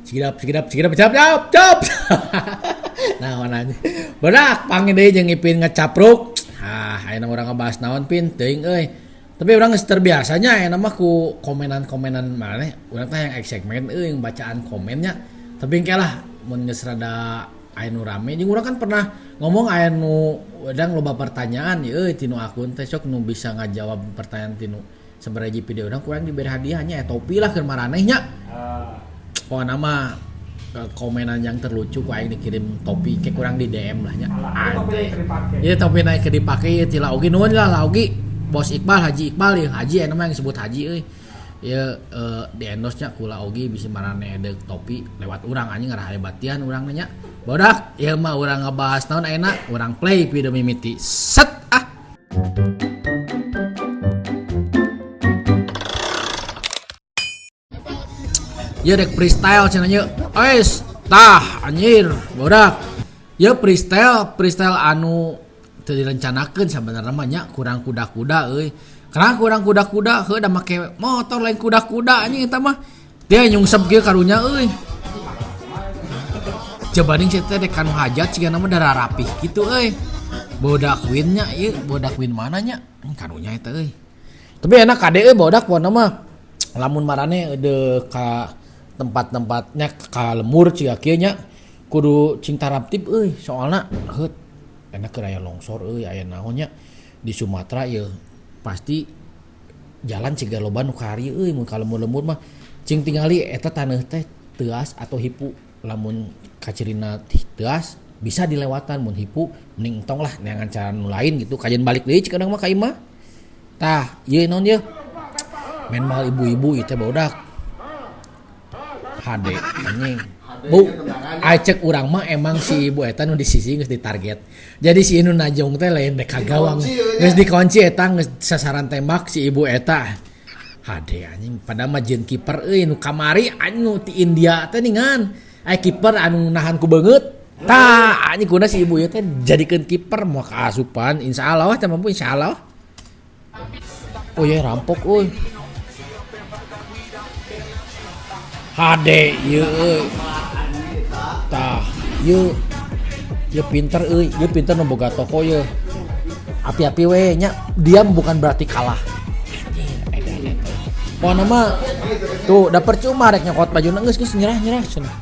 Sigidap sigidap sigidap cap cap cap. Nah, mana berak panggil deui jeung Ipin ngecapruk. Ah, ayeuna urang ngebahas naon Pin? Teuing euy. Tapi urang geus terbiasanya ayeuna mah ku komenan-komenan maneh, urang teh yang excitement euy bacaan komennya. Tapi engke lah mun geus rada aya nu rame jeung urang kan pernah ngomong aya nu urang loba pertanyaan euy tinu akun teh sok nu bisa ngajawab pertanyaan tinu sabaraha hiji video urang ku urang diberi hadiah nya topi lah keur maraneh nya. Pokona mah komenan yang terlucu ku aing dikirim topi ke kurang di DM lah nya. Anjay. Ieu topi naik ke dipake ieu ti Laogi nuhun lah Laogi. Bos Iqbal Haji Iqbal ieu Haji aya mah yang sebut Haji euy. Ieu di endorse nya ku Laogi bisi maraneh deuk topi lewat urang anjing ngarah hebatian urang nya. Bodak ieu mah urang ngebahas naon ayeuna urang play video mimiti. Set ah. Ya dek freestyle cenah nya. Oes, tah anjir, bodak. Ya freestyle, freestyle anu teu direncanakeun sabenerna mah nya kurang kuda-kuda euy. Karena kurang kuda-kuda heuh da make motor lain kuda-kuda anjing eta mah. Dia nyungsep kieu karunya euy. Coba ning teh dek kanu hajat sigana mah darah rapih kitu euy. Bodak win nya ieu, bodak win mana nya? Karunya eta euy. Tapi enak kade euy bodak pokona mah. Lamun marane de ka tempat-tempatnya ka lemur ciga kieu nya kudu cing taraptib euy soalna heut enak keur aya longsor euy aya naon nya di Sumatera ieu pasti jalan ciga loba nu kari euy mun ka lembur-lembur mah cing tingali eta taneuh teh teuas atau hipu lamun kacirina teuas bisa dilewatan mun hipu mending entong lah neangan cara nu lain gitu kajian balik deui cik urang mah ka imah. Tah, ieu naon ieu? Main mal ibu-ibu ieu teh barudak. HD anjing. Bu, acek urang mah emang si ibu eta nu di sisi geus ditarget. Jadi si nu najong teh lain dek ka gawang. Geus dikunci eta geus sasaran tembak si ibu eta. HD anjing, padahal mah jeung kiper euy nu kamari anjing nu ti India teh ningan. Aya kiper anu nahan ku beungeut. Tah, anjing kuna si ibu ieu teh jadikeun kiper moal kaasupan insyaallah teh mampu insyaallah. Oh iya rampok euy. HD ieu euy. Tah, ieu ieu pinter euy, ieu pinter nu boga toko ieu. Api-api we nya, diam bukan berarti kalah. Anjir, edan eta. Pokona mah tuh da percuma rek nyokot bajuna geus geus nyerah-nyerah cenah.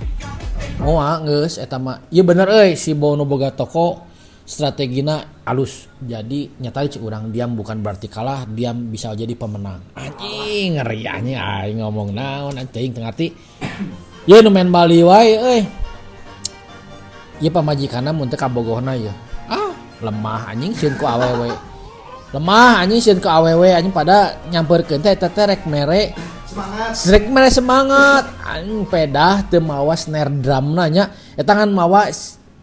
Moal geus eta mah. Ieu bener euy si nu boga toko strategina alus. Jadi nyata cek urang diam bukan berarti kalah, diam bisa jadi pemenang. Anjing ngeri anjing aing ngomong naon anjing teu ngarti. Ye nu main Bali wae euy. Ieu pamajikanna mun teu kabogohna ieu. Ah, lemah anjing sieun ku awewe. Lemah anjing sieun ku awewe anjing pada nyamperkeun teh eta teh rek mere semangat. Rek mere semangat. Anjing pedah teu mawa snare drumna nya. Eta ngan mawa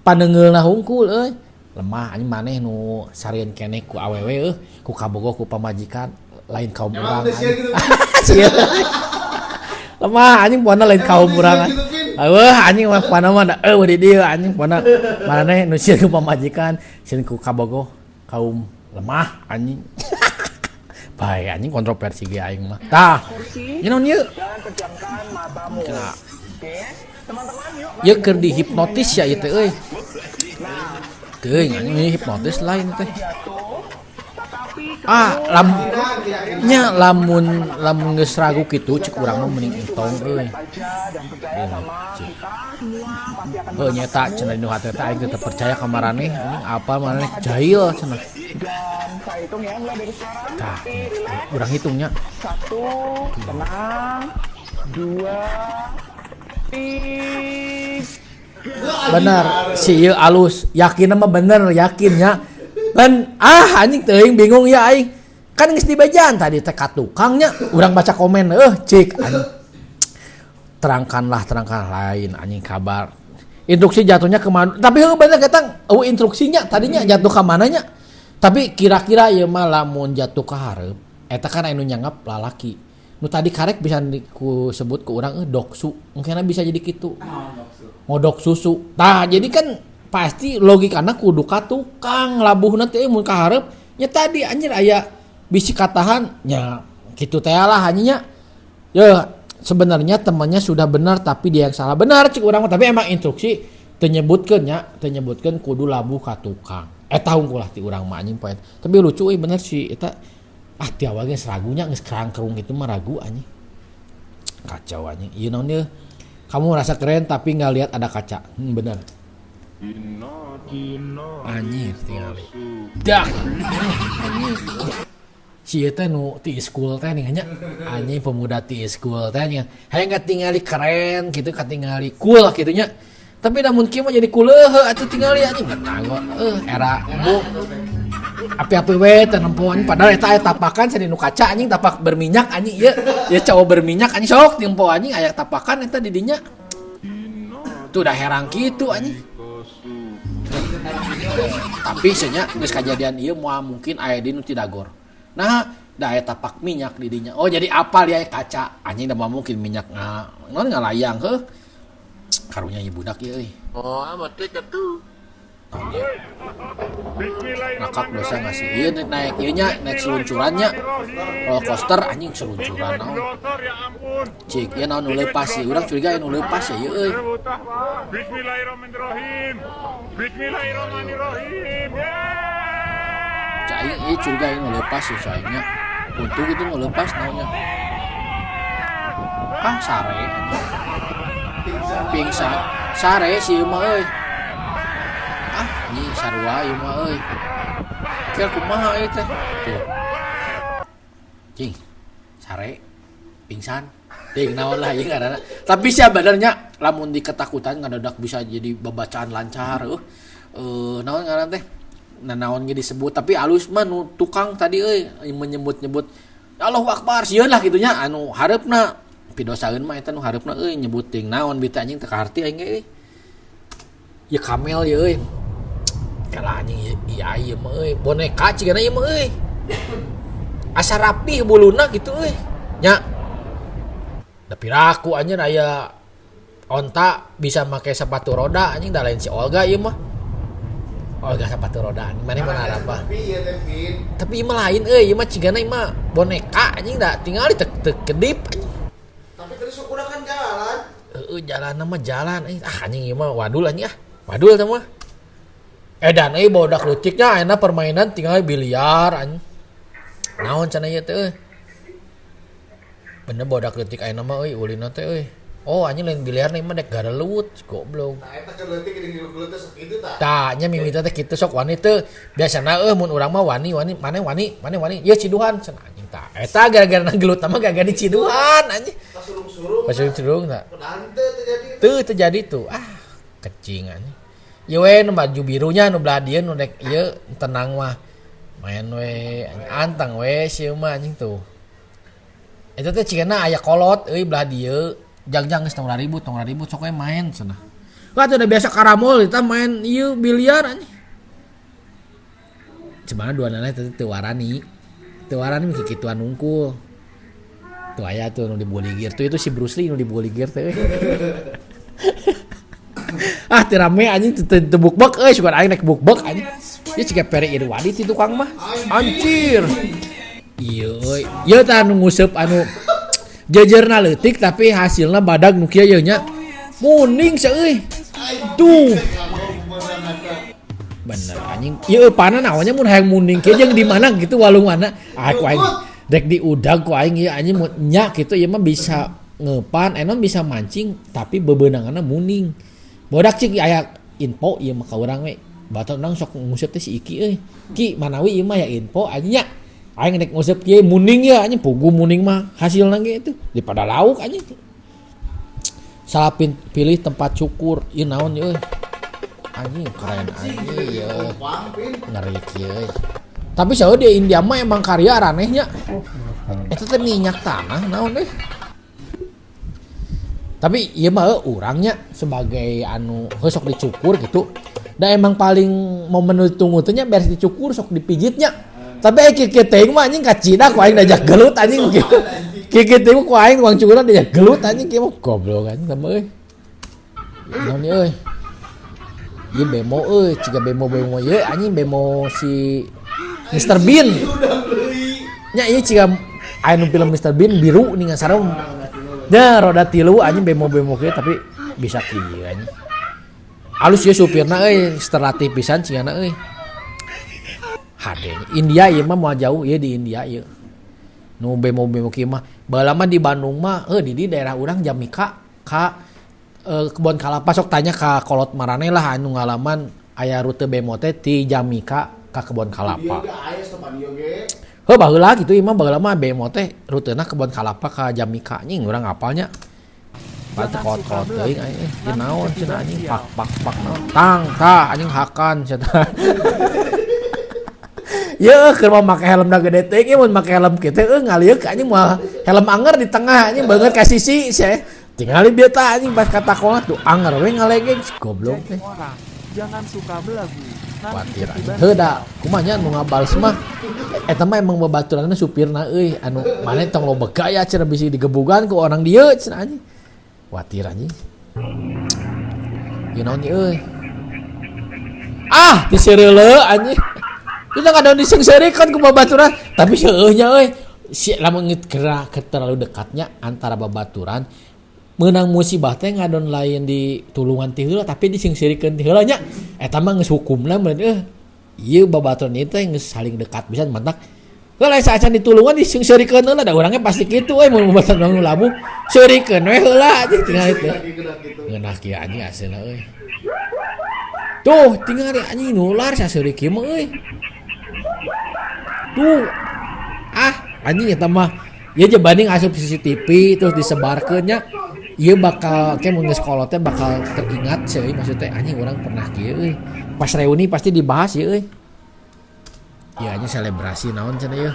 panengeulna hungkul euy. Lemah anjing maneh nu sarieun keneh ku awewe euy, ku kabogoh ku pamajikan lain kaum urang. Gitu, sieun. Lemah anjing pona lain kaum urang. Eueuh anjing mah pona mah da eueuh di dieu anjing pona maneh nu sieun ku pamajikan, sieun ku kabogoh kaum lemah anjing. Bae anjing kontroversi ge aing mah. Tah, ieu naon ieu? Ieu keur dihipnotis ya ieu teh euy. Teuing anjing ini hipnotis lain teh. Ah, lam nya lamun lamun geus ragu kitu cek urang mah mending entong euy. Heuh nyeta cenah dinu hate teh aing teu percaya ka maraneh anjing apa maraneh jahil cenah. Tah, urang hitungnya. 1, tenang. 2, 3. Bener, si ieu alus, yakin mah bener, yakinnya. Ben ah anjing teuing bingung ya aing. Kan geus dibejaan tadi teh ka tukangnya, urang baca komen eueuh cik anjing. Terangkanlah, terangkan lain anjing kabar. Instruksi jatuhnya ke mana? Tapi heuh bener eta eueuh instruksinya tadinya jatuh ka mananya. Tapi kira-kira ieu mah lamun jatuh ka hareup, eta kan anu nyanggap lalaki. Nu tadi karek bisa ku sebut ku urang doksu, mungkin bisa jadi kitu. Ngodok susu. Tah, jadi kan pasti logikana kudu ka tukang labuhna teh mun ka hareup nya tadi anjir aya bisi katahan nya kitu teh lah anjing nya. Yeuh, Sebenarnya temannya sudah benar, tapi dia yang salah. Benar cik urang mah, tapi emang instruksi teu nyebutkeun nya, teu nyebutkeun kudu labuh ka tukang. Eta hungkul lah ti urang mah anjing poe. Tapi lucu euy, bener si eta, ah, ti awal geus ragunya, geus kerangkerung gitu mah ragu anjing. Kacau anjing. Ieu naon ieu? Kamu merasa keren tapi nggak lihat ada kaca. Bener. Anjir tingali. Dak. Anjir. Si ieu teh nu ti school teh nih nya. Anjing pemuda ti school teh nya. Hayang katingali keren gitu, katingali cool gitu nya. Tapi namun kieu mah jadi kuleuh atuh tingali anjing betang era bu api-api we teu nempo anjing, padahal eta aya tapakan sadi nu kaca anjing, tapak berminyak anjing ieu. Ieu cowok berminyak anjing, sok tempo anjing aya tapakan eta di dinya. Tuh udah herang kitu anjing. Tapi cenah geus kajadian ieu moal mungkin aya di nu ti dagor. Nah, da aya tapak minyak di dinya. Oh, jadi apal ya kaca. Anjing da moal mungkin minyak naon ngalayang heuh. Karunya ieu budak ieu euy. Oh, amat tuh. Naon ieu? Ngakak dosa ngasih ieu naik ieu nya, naik seluncurannya. Roller coaster anjing, seluncuran naon. Cik, ieu naon nu leupas ieu? Urang curiga ieu nu leupas ya ieu euy. Bismillahirrahmanirrahim. Bismillahirrahmanirrahim. Cak aing ieu curiga ieu nu leupas ya saingnya. Untung itu nu leupas naonnya. Ah, sare anjing. Pingsan. Sare si ieu mah euy. Ah, nyi sarua ieu mah euy. Kira kumaha ieu teh? Tuh. Cing. Sare pingsan. Ding naon lah ieu ngaranna. Tapi sia benernya lamun diketakutan ngadadak bisa jadi babacaan lancar euy. Naon ngaran teh? Nah, naon ge disebut tapi alus mah nu tukang tadi euy menyebut-nyebut Allahu Akbar sieun lah kitu nya anu hareupna pidosaeun mah eta nu hareupna euy nyebut ting naon bita anjing teu kaharti aing ge euy. Ieu kamel ieu euy. Kala anjing ieu iya ieu mah euy boneka cigana ieu mah euy. Asa rapih buluna gitu euy. Nya. Da piraku anjir aya onta bisa make sepatu roda anjing, da lain si Olga ieu mah. Olga sepatu roda maneh mah apa? Tapi ieu mah lain euy, ieu mah cigana ieu mah boneka anjing, da tingali teu teu kedip anjing. Tapi tadi sok urang kan jalan. Heeh, jalan mah jalan euy. Ah anjing ieu mah wadul anjing ah. Wadul teh mah. Edan euy bodak leutiknya ayeuna permainan tinggal biliar anjing. Naon cenah ieu teh euy. Bener bodak leutik ayeuna mah euy ulina teh euy. Oh anjing lain biliar nih mah dek garelut goblok. Nah, eta keur leutik geuning gelut teh sok kitu tah. Tah nya mimiti teh kitu sok wani teu. Biasana euy mun urang mah wani wani maneh wani maneh wani ieu ciduhan cenah anjing tah. Eta gara-gara gelut mah gara-gara diciduhan anjing. Pasurung-surung. Pasurung-surung tah. Padahal teu terjadi. Teu terjadi tuh. Ah kecing anjing. Ieu we nu baju birunya nu belah dieu nu dek ieu tenang mah. Main we anjing anteng we sieu mah anjing tuh. Eta teh cigana aya kolot euy belah dieu. Jang-jang geus tong ribut, tong ribut sok we main cenah. Lah teh udah biasa karamol eta main ieu biliar anjing. Sebenarnya dua nana teh teu warani. Teu warani mah kikituan nungkul. Tuh aya tuh nu dibuligir tuh itu si Bruce Lee nu dibuligir teh. Ah teu rame anjing teu teu bukbek euy, sugan aing naik bukbek anjing. Ieu ciga Peri Irwadi ti tukang mah. Anjir. Ieu euy. Ieu tah anu nguseup anu jejerna leutik tapi hasilna badag nu kieu ieu nya. Muning seuy. Tuh. Bener anjing. Ieu eupana naonnya mun hayang muning kieu jeung di mana gitu walunganna. Ah ku aing dek diudag ku aing ieu anjing mun nya kitu ieu mah bisa ngeupan enon bisa mancing tapi bebeunanganna muning. Bodak cik aya info ieu mah ka urang we. Batur urang sok nguseup teh si Iki euy. Ki manawi ieu mah ya info anjing nya. Aing rek nguseup kieu muning ya anjing pugu muning mah hasilna ge itu daripada lauk anjing. Salah pilih tempat cukur ieu naon ieu euy. Anjing keren anjing ieu. Ngeri kieu euy. Tapi saeuh di India mah emang karya aranehnya. Eta teh minyak tanah naon euy. Tapi ieu mah urangnya sebagai anu heuh sok dicukur gitu. Da emang paling momen ditunggu teh nya beres dicukur sok dipijitnya. Tapi aya kieu teuing mah anjing kacida ku aing diajak gelut anjing kieu. Kieu teuing ku aing tukang cukuran diajak gelut anjing kieu mah goblok anjing sama euy. Naon ieu euy. Ieu bemo euy, ciga bemo-bemo ieu anjing bemo si Mr Bean. Nya ieu ciga aya nu film Mr Bean biru nih sareng. Nya roda tilu anjing bemo-bemo kieu tapi bisa kieu anjing. Alus ieu supirna euy, terlatih pisan cigana euy. Hade India ieu mah moal jauh ieu di India ieu. Nu bemo-bemo kieu mah baheula mah di Bandung mah heuh di daerah urang Jamika ka Kebon Kalapa sok tanya ka kolot marane lah anu ngalaman aya rute bemo teh ti Jamika ka Kebon Kalapa. Heuh baheula kitu ieu mah baheula mah bemo teh rutena Kebon Kalapa ka Jamika anjing urang apalnya. Patuh kolot-kolot teuing aing ieu naon cenah anjing pak pak pak naon tang tah anjing hakan cenah. Yeuh keur mah make helmna gede teuing ieu mun make helm kitu eueuh ngalieuk anjing moal helm anger di tengah anjing beungeut ka sisi sia. Tingali bieu tah anjing pas katakola tuh anger we ngalegeg goblok teh. Jangan suka belagu. Khawatir anjing. Heuh da kumaha nya nu ngabales mah eta mah emang babaturanna supirna euy anu maneh tong loba gaya cenah bisi digebugan ku orang dieu cenah anjing. Khawatir anjing. Ieu naon ieu euy. Ah, disereuleuh anjing. Kita ngadon diseungseurikeun ku babaturan, tapi seueuh nya euy. Si lamun gerak terlalu dekatnya antara babaturan meunang musibah teh ngadon lain di tulungan ti heula tapi diseungseurikeun ti heula nya. Eta mah geus hukumna meureun eueuh. Ieu babaturan ieu teh geus saling dekat pisan mantak. Heuh lain saacan ditulungan diseungseurikeun heula da urang ge pasti kitu euy mun babaturan nu labuh seurikeun we heula anjing tinggal itu. Ngeunah kieu anjing aslina euy. Tuh tinggal anjing nular saseurik kieu mah euy. Tuh ah anjing eta mah ieu je banding asup CCTV terus disebarkeun nya ieu bakal ke mun geus kolot teh bakal teringat sih euy maksud teh anjing urang pernah kieu euy. Pas reuni pasti dibahas ieu euy. Ieu anjing selebrasi naon cenah ieu.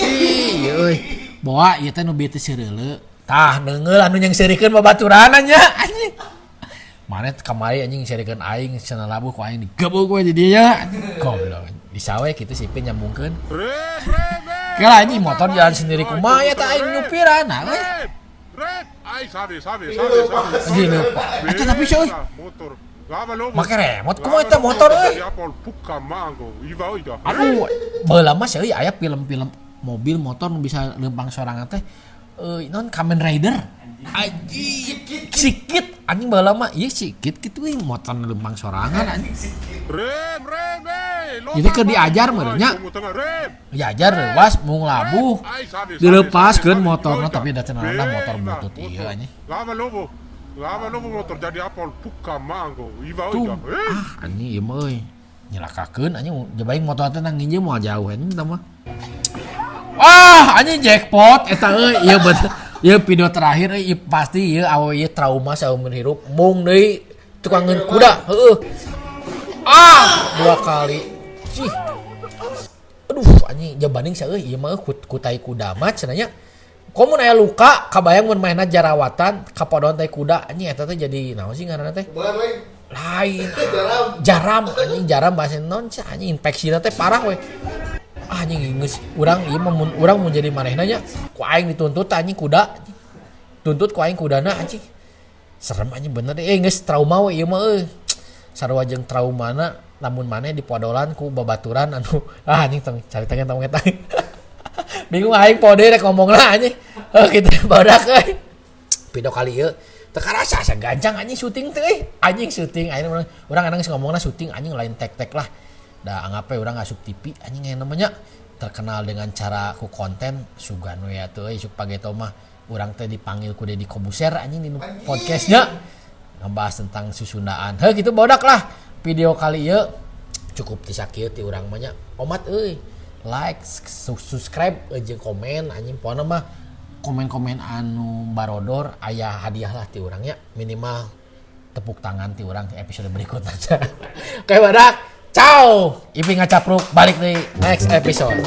Ieu euy. Boa ieu teh nu bieu teh seureuleuh. Tah neungeul anu nyeungseurikeun babaturanna nya anjing. Mane kamari anjing seurikeun aing cenah labuh ku aing digebug we di dieu anjing. Goblok. Disawe kitu si Ipin nyambungkeun. Kela anjing motor jalan sendiri kumaha ya tah aing nyupiran nah euy. Anjing lupa. Eta tapi sih euy. Make remote kumaha eta motor euy. Aduh, baheula mah sih euy aya film-film mobil motor nu bisa leumpang sorangan teh non Kamen Rider. Anjing sikit anjing baheula mah ieu sikit kitu euy motor leumpang sorangan anjing. Jadi keur diajar meureun nya. Diajar leuwas mung labuh dileupaskeun motorna tapi da cenah motor butut ieu anjing. Tuh ah anjing ieu mah euy. Nyelakakeun anjing jebaing motor teh nang nginjem moal jauh anjing eta mah. Wah anjing jackpot eta euy ieu bener. Ieu video terakhir euy pasti ieu awewe ieu trauma saumur hirup mung deui tukangeun kuda heueuh. Ah dua kali. Cih. Aduh anjing jabanding sa euy ieu mah ku tai kuda mah cenah nya. Komo aya luka kabayang mun manehna jarawatan kapodon tai kuda anjing eta teh jadi naon sih ngaranna teh? Lain. Jaram anjing jaram bahasa naon sih anjing infeksina teh parah we. Anjing geus urang ieu mah mun urang mun jadi manehna nya ku aing dituntut anjing kuda. Tuntut ku aing kudana anjing. Serem anjing bener geus trauma we ieu mah euy. Sarua jeung traumana lamun maneh dipodolan ku babaturan anu ah anjing tong carita tong eta. Bingung aing pode rek ngomongna anjing. Heuh kitu barudak euy. Video kali ieu teu karasa asa gancang anjing syuting teh euy. Anjing syuting aing urang kadang geus ngomongna syuting anjing lain tek-tek lah. Da anggap we urang asup TV anjing aya namanya terkenal dengan cara ku konten sugan we atuh euy isuk pageto mah urang teh dipanggil ku Deddy Kobuser anjing di podcastnya ngebahas tentang susundaan. Heuh kitu barudak lah video kali ieu cukup ti sakieu ti urang mah nya. Omat euy like, subscribe jeung komen anjing pokona mah komen-komen anu barodor aya hadiah lah ti urang nya minimal tepuk tangan ti urang episode berikutnya. Oke barudak. Ciao, Ipin ngacapruk balik di next episode.